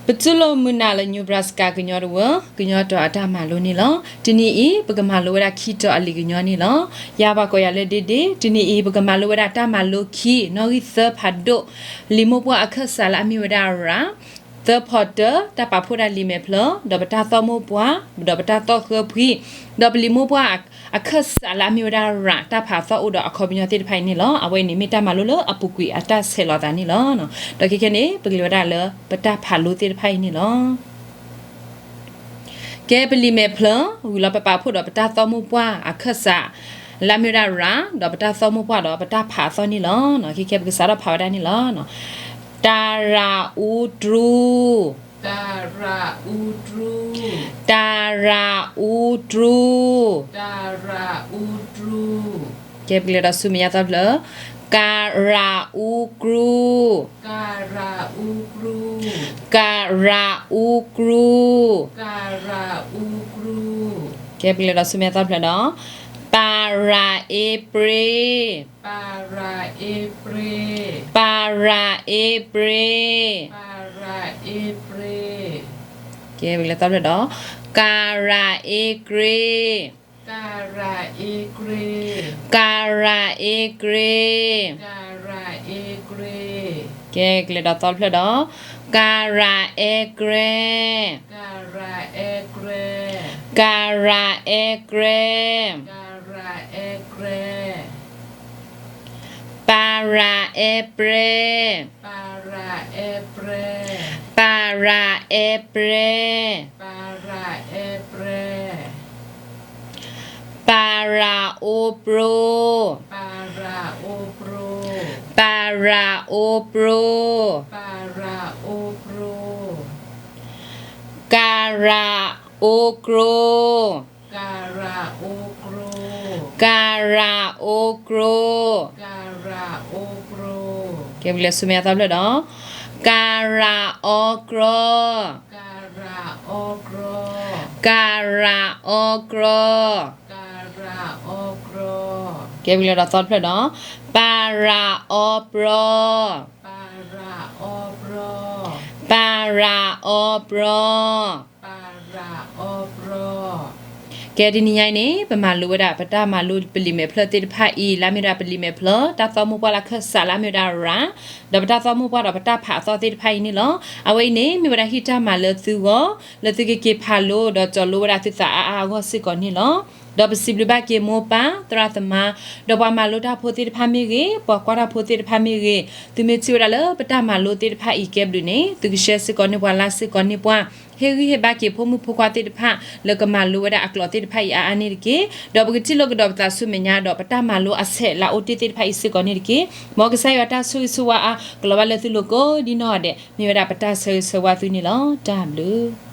ပတူၢ်လိာ်မုာ်နၤလၢ Nebraska ကညီတဝၢ ကညီတီၤအတၢ်မၤလိန့ၣ်လီၤ. တနံၤအံၤ ပကမၤလိဝဲဒၣ်ခံတီၤအလံာ်ကညီန့ၣ်လီၤ. ယၤပှၤကိးယၤလၢ ဒ့ဒ့, တနံၤအံၤ ပကမၤလိဝဲဒၣ်တၢ်မၤလိခံ နီၣ်ဂံၢ်သၢဖးဒိၣ်, လံာ်မိၢ်ပှၢ်အခၢၣ်စးလၢအမ့ၢ်ဝဲဒၣ်ရၤ, သၢဖီတၢ, တၢ်ပာ်ဖှိၣ်ဒၣ်လံာ်မဲာ်ဖျၢၣ်, ဒီးပတၢ်သီၣ်မိၢ်ပှၢ်, ဒီးပတၢ်သီၣ်ဃၢဖှံ, ဒီးပလံာ်မိၢ်ပှၢ်အခၢၣ်စးလၢအမ့ၢ်ဝဲဒၣ်ရၤ တၢ်ဖးအသီၣ်အိၣ်ဒီးအခီပညီသ့ၣ်တဖၣ်အံၤန့ၣ်လီၤ. အဝဲအံၤန့ၣ်မ့ၢ်တၢ်မၤလိလၢအပူၤကွံာ်အတၢ်ဆဲးလီၤသးန့ၣ်လီၤ. ဒီးခဲခဲန့ၣ် ပကလဲၤဝဲဒၣ်လၢပတၢ်ဖးလိသ့ၣ်တဖၣ်အံၤန့ၣ်လီၤ. ကဲပလံာ်မဲာ်ဖျၢၣ် ဝံၤလီၤပပာ်ဖှိၣ်ဒီးပတၢ်သီၣ်မိၢ်ပှၢ်အခၢၣ်စး လၢအမ့ၢ်ဝဲဒၣ်ရၤ, ဒီးပတၢ်သီၣ်မိၢ်ပှၢ်ဒီးပတၢ်ဖးအသီၣ်န့ၣ်လီၤ. ခဲခဲပကစးထီၣ်ဖးဝဲဒၣ်န့ၣ်လီၤ. တၢ်ရၤအူတြူ, တၢ်ရၤအူတြူ, ကဲပကလဲၤဒီးဆူမဲာ်ညါသီတဖျၢၣ်, ကရၤအူကြူ, ကရၤအူကြူ, ကဲပကလဲၤဒီးဆူမဲာ်ညါသီတဖျၢၣ်ဒီး, ပရၤအ့ပြ့, ပရၤအ့ပြ့, ကဲပကလဲၤသီတဖျၢၣ်ဒီး, ကရၤအ့ကြ့, ကရၤအ့ကြ့, ကဲကလဲၤဒီးသီတဖျၢၣ်ဒီး, ကရၤအဲကြဲ, ကရၤအဲကြဲ, ပရၤအဲပြ့, ပရၤအဲပြ့, ပရၤအိပြိ, ပရၤအိပြိ, ကရၤအိကြိ, ကရၤအိကြိ, ကဲပကလဲၤဆူမဲာ်ညါသီတဖျၢၣ်ဒီး, ကရၤအီကြီ, ကရၤအီကြီ, ကဲပကလဲၤဒီးသီတဖျၢၣ်ဒီး, ပရၤအီပြီ, ပရၤအီပြီ, ကဲတနံၤညါအံၤန့ၣ် ပမၤလိဝဲဒၣ် ပတၢ်မၤလိပလံာ်မဲာ်ဖျၢၣ်သ့ၣ်တဖၣ်အံၤ လၢအမ့ၢ်ဒၣ်ပလံာ်မဲာ်ဖျၢၣ် တၢ်သီၣ်မိၢ်ပှၢ်လၢခၢၣ်စးလၢအမ့ၢ်ဝဲဒၣ်ရၤ, ဒီးပတၢ်သီၣ်မိၢ်ပှၢ်ဒီးပတၢ်ဖးအသီၣ်သ့ၣ်တဖၣ်အံၤန့ၣ်လီၤ. အဝဲအံၤန့ၣ် မ့ၢ်ဝဲဒၣ်ဟံၣ်တၢ်မၤလၢသုဂီၢ် လၢသုကက့ၤဖးလိဒီးကၠီၤလိဝဲဒၣ်သုသးအါအါအဂီၢ်စ့ၢ်ကီးန့ၣ်လီၤ. ဒီးပစံးဘျုးဘၣ်က့ၤမိၢ်ပၢ် သရၣ်သမါ ဒီးပှၤမၤလိတၢ်ဖိသ့ၣ်တဖၣ်မ့ၢ်ဂ့ၤ, ပှၤကွၢ်တၢ်ဖိသ့ၣ်တဖၣ်မ့ၢ်ဂ့ၤ, သုမ့ၢ်ထံၣ်ဝဲဒၣ်လၢပတၢ်မၤလိသ့ၣ်တဖၣ်အံၤကဲဘျုးန့ၣ် သုကshareစ့ၢ်ကီးန့ၢ်ပှၤ likeစ့ၢ်ကီးန့ၢ်ပှၤ, ဟ့ၣ်ဂံၢ်ဟ့ၣ်ဘါက့ၤဖိမုၣ်ဖိခွါသ့ၣ်တဖၣ် လၢကမၤလိဝဲဒၣ်အကျိာ်သ့ၣ်တဖၣ်အံၤအါအါန့ၣ်တက့ၢ်. ဒီးပကထံၣ်လိာ်ကဒီးပသးဆူမဲာ်ညါဒီး ပတၢ်မၤလိအဆဲးလၢအအိၣ်တ့ၢ်သ့ၣ်တဖၣ်အံၤစ့ၢ်ကီးန့ၣ်တက့ၢ်. မ်ကစၢ်ယွၤတၢ်ဆိၣ်ဂ့ၤဆိၣ်ဝါအါ ကလီၤဘၣ်လၢသုလိၤကိးဒ်နီၢ်ဂၤဒဲး, မ့ၢ်ဝဲဒၣ်ပတၢ်ဆၢဂ့ၤဆၢဝါသုန့ၣ်လီၤ. တၢ်ဘျုး